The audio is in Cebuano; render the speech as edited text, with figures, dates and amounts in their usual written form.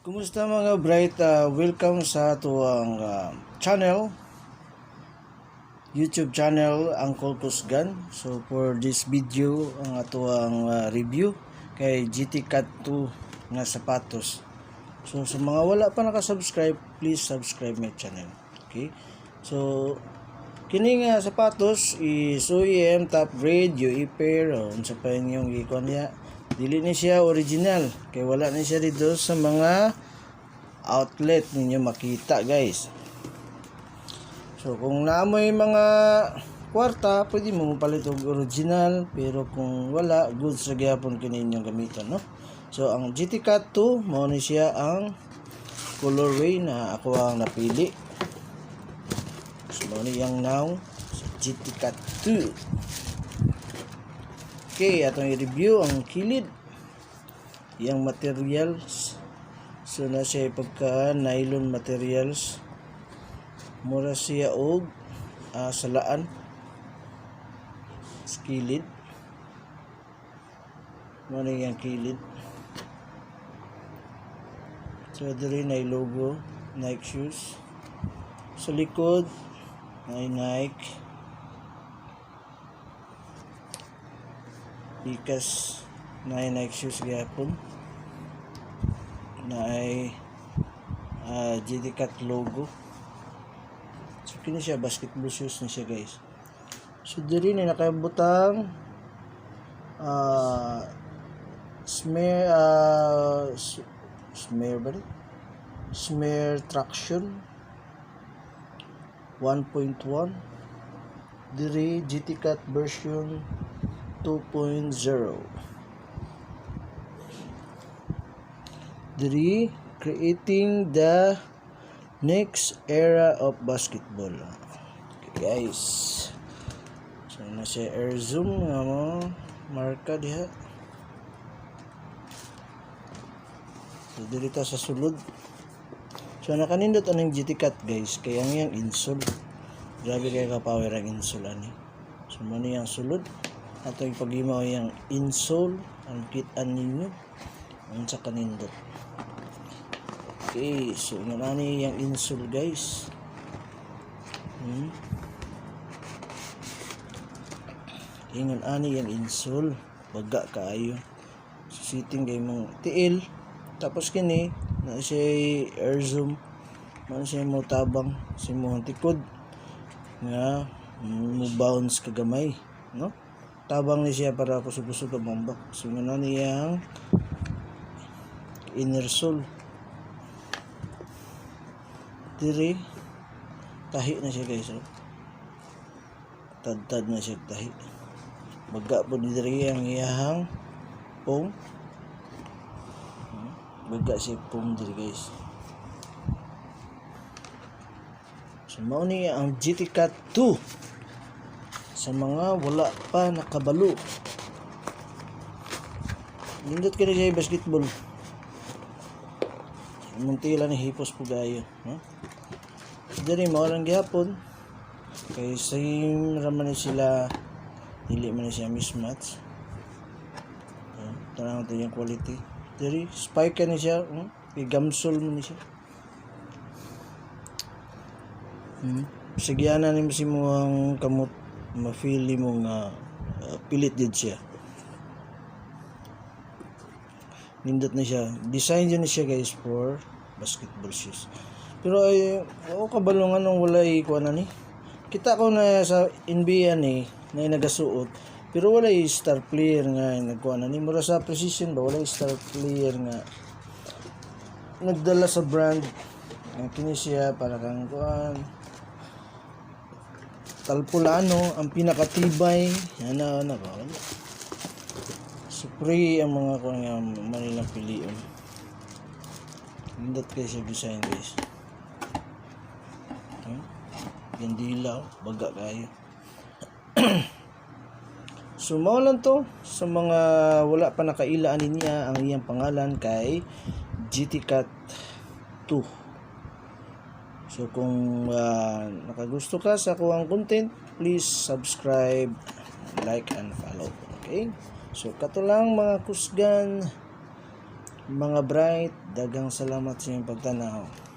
Kumusta, mga bright? Welcome sa atuang channel, YouTube channel, Uncle Kusgan. So for this video, ang atuang review kay GT Cat 2 nga sapatos. So sa mga wala pa naka-subscribe, please subscribe my channel. Okay? So kini nga sapatos is OEM top grade UE pair o unsa pa inyong gikuan niya. Dili ni siya original kay wala ni siya dito sa mga outlet ninyo makita, guys. So kung naamoy mga kwarta, pwede mo mapalit og original, pero kung wala, goods ra gyapon kini inyong gamiton, no? So ang GT Cat 2, mao ni siya ang colorway na ako ang napili. So mao ni yang now sa GT Cat 2. Okay, atong i-review ang kilid. Yang materials. So na siya pagka nylon materials. Mura siya og salaan sa kilid. Mao ni yang kilid. So diri na logo Nike shoes. Sa likod ay Nike. Pikas na Nike shoes gyapon na ay GT Cat logo. So kini siya, basketball shoes ni siya, guys. So diri ni nakabutang smear smear ba ni? Smear traction 1.1. Diri GT Cat version 2.0. Diri, creating the next era of basketball. Okay, guys. So na siya air zoom nga mo marka diha. So diri ta sa sulod. So nakanindot aning GT Cat, guys, kay ang iyang insole. Grabe kay ka power ang insole ani. So mo ni ang sulod. Ato ipaghimaw yang insole ang kit-an ninyo unsa kanindot. Okay, so ingon ani yang insole, guys. Ingon ani yang insole, baga kaayo. So, sitting kay mong tiil. Tapos kini na siya air zoom. Man siya mo tabang sa imong tikod nga mo bounce kagamay, no? Tabang ni siya para kusog-kusog ang mambak. So nga niyang inner sole. Diri tahi na siya, guys, oh. Tad-tad na siya tahi. Baga po diri ang iyahang foam. Baga siya foam diri, guys. So mao ni ang GT Cat 2 sa mga wala pa nakabalo. Nindot kini siya basketball. Munti lang ni hipos po gayo, no? Diri mao lang gihapon. Kay same raman ni sila, dili man ni siya mismatch. Tanawon to yung quality. Diri spike ni siya, Kay gamsol man ni siya. Sige ana ni si mo ang kamot, ma-feel mo nga pilit jud siya. Nindot na siya. Design jud ni siya, guys, for basketball shoes. Pero ay o kabalo nga nung walay kuan ni. Kita ko na sa NBA ni na nagasuot pero walay star player nga nagkuan ni, mura sa precision ba, walay star player nga nagdala sa brand. Ang kini siya para kang kuan Talpulano ang pinakatibay ana ana ba, wala. So free ang mga kuan nga manilang pilion. Nindot kay siya design, guys. Gandila, baga kayo. So mao lang to sa mga wala pa nakaila niya, ang iyang pangalan kay GT Cat 2. So kung nakagusto ka sa kuwang content, please subscribe, like and follow. Okay? So kato lang, mga kusgan. Mga bright, daghang salamat sa inyong pagtanaw.